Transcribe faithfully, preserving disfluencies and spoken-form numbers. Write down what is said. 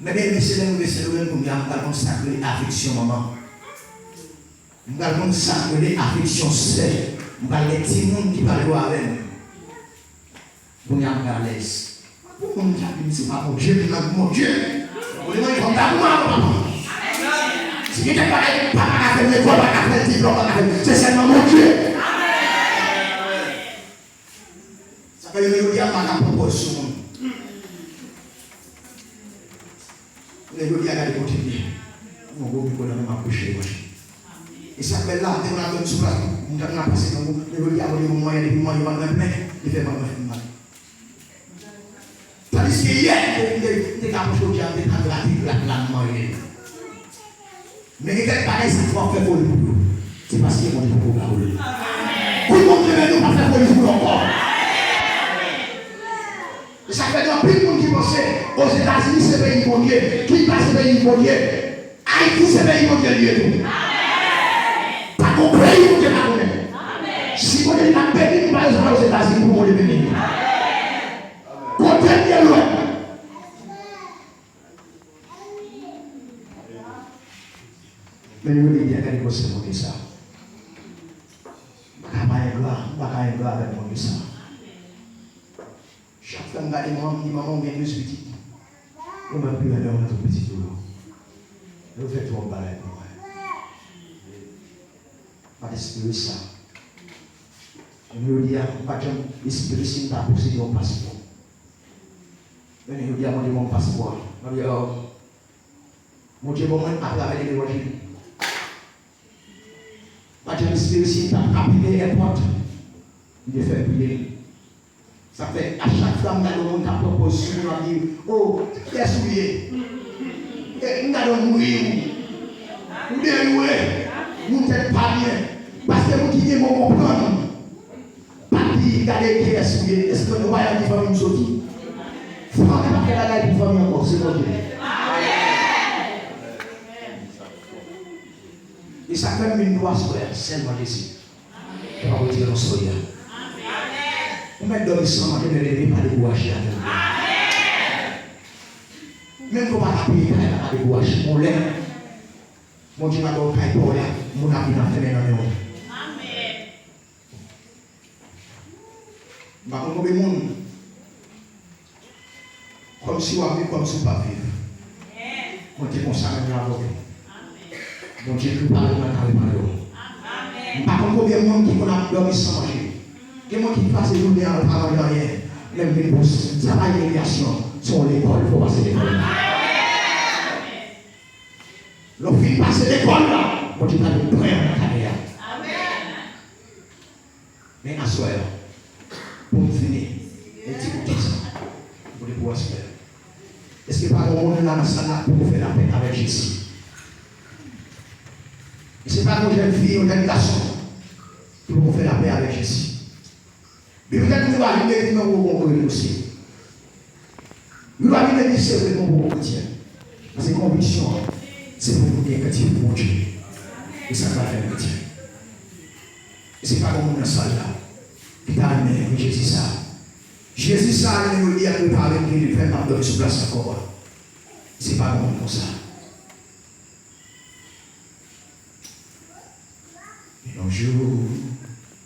Men byeneme, se lè m rive Sendomeng kounye a, m pral konn sa k rele afeksyon manman. M pral konn sa k rele afeksyon sè. M pral gen timoun ki pral jwe avè m. Kounye a m pi alèz. Pou moun ki ap di m se pa Bondye, m nan Bondye. Ou te mande fòm ta pou mwen, papa. Si gen kèk bagay papa ka fè m, lekòl pa ka fè l, diplòm pa ka fè l, se sèlman Bondye. Sa fè yo, yo di a pa ka pran pòz sou moun. Men jodi a gade kote m ye. Yon gwo mikwo nan men m ap preche levanjil. E sa k bèl la, te konn ap dòmi sou plas, moun t ap nan pase nan gwo, men jodi a Bondye ban m mwayen depi mwayen m ap nan plen, li fè m ap nan fè m mal. Tandiske yè, m te, m te, m te ka pran chòdya, m te ka grate plat la, m manje. Men gen kèk bagay sa fò w ap fè foli pou yo. Se paske Bondye poko ka voye. Wi, Bondye, men nou pa fè foli pou yo ankò. E sa k fè gen anpil moun ki panse Ozetazini se peyi Bondye, Kiba se peyi Bondye, Ayiti se peyi Bondye li ye tou. Pa gon peyi Bondye pa konnen. Si Bondye li pa beni nou, pa bezwen al Ozetazini pou Bondye beni nou. Kote m ye lwen. Men yo di byen, gade gwosè Bondye sa. M pa ka pa engra, m pa ka engra avèk Bondye sa. Chak fwa m gade manman m, m di, "Manman, ou gen douz pitit." Ou mèt pi renmen w nan tout pitit ou yo. Yo fè twòp bagay pou mwen. M pa t espere sa. Men jodi a, m pa t janm espere si m ta posede yon paspò. Men jodi a, Bondye ban m paspò a. M ap di, "Oh, Bondye ban mwen atravè levanjil." M pa t janm espere si m t ap kapite èpòt, m te fè m priye. Sa fè, a chak fwa m gade yon moun k ap pran pòz sou moun, m ap di, "Oh, kiyès ou ye? Eh, m gade w mouri, ou, ou deyoure, moun tèt pa byen." Paske moun ki gen bon konprann, pa t di, "Gade kiyès ou ye, èske ou pa yon ki fanmi m soti?" Fanmi pa fè bagay pou fanmi ankò, se Bondye. E sa k fè m vin pou aswè a, sèlman Jezi. Ke pa retire nan soyè. Ou mèt dòmi san manje, men rete pa dekouraje avè l. Menm ke w pa ka peye kay la, pa dekouraje. Yon lè, Bondye va ba w kay pa w la, moun ap vin ap fèmen nan men w. M pa konn konbyen moun, kòmsi w ap viv, kòmsi w p ap viv. Mwen te konsa menm jan avè w. Bondye ki pale nan kare pale w. M pa konn konbyen moun ki konn ap dòmi san manje. Gen moun ki pase jounen an pa manje anyen. Men m vin pou sa pa imilyasyon, se yon lekòl, fò w pase lekòl. Lè w fin pase lekòl la, Bondye pral vin pran nan kare a. Men aswè a, pou m fini, e ti kout sa, pou li pou aswè a. Èske pa gen yon moun la nan sal la pou fè lapè avèk Jezi? Èske pa gen yon jèn fi, yon jèn gason pou fè lapè avèk Jezi? Bib la di nou pa vin legliz men ou bon kretyen osi. Nou pa vin legliz se vre nou bon kretyen. Paske konviksyon an, se pou nou gen kretyen pou Bondye. E sa k va fè nou kretyen. E se pa yon moun nan sal la ki ta renmen Jezi sa. Jezi sa, lè yo li ap prepare m, li fè m ap dòmi sou plas ankò a. Se pa yon moun konsa. Yon jou,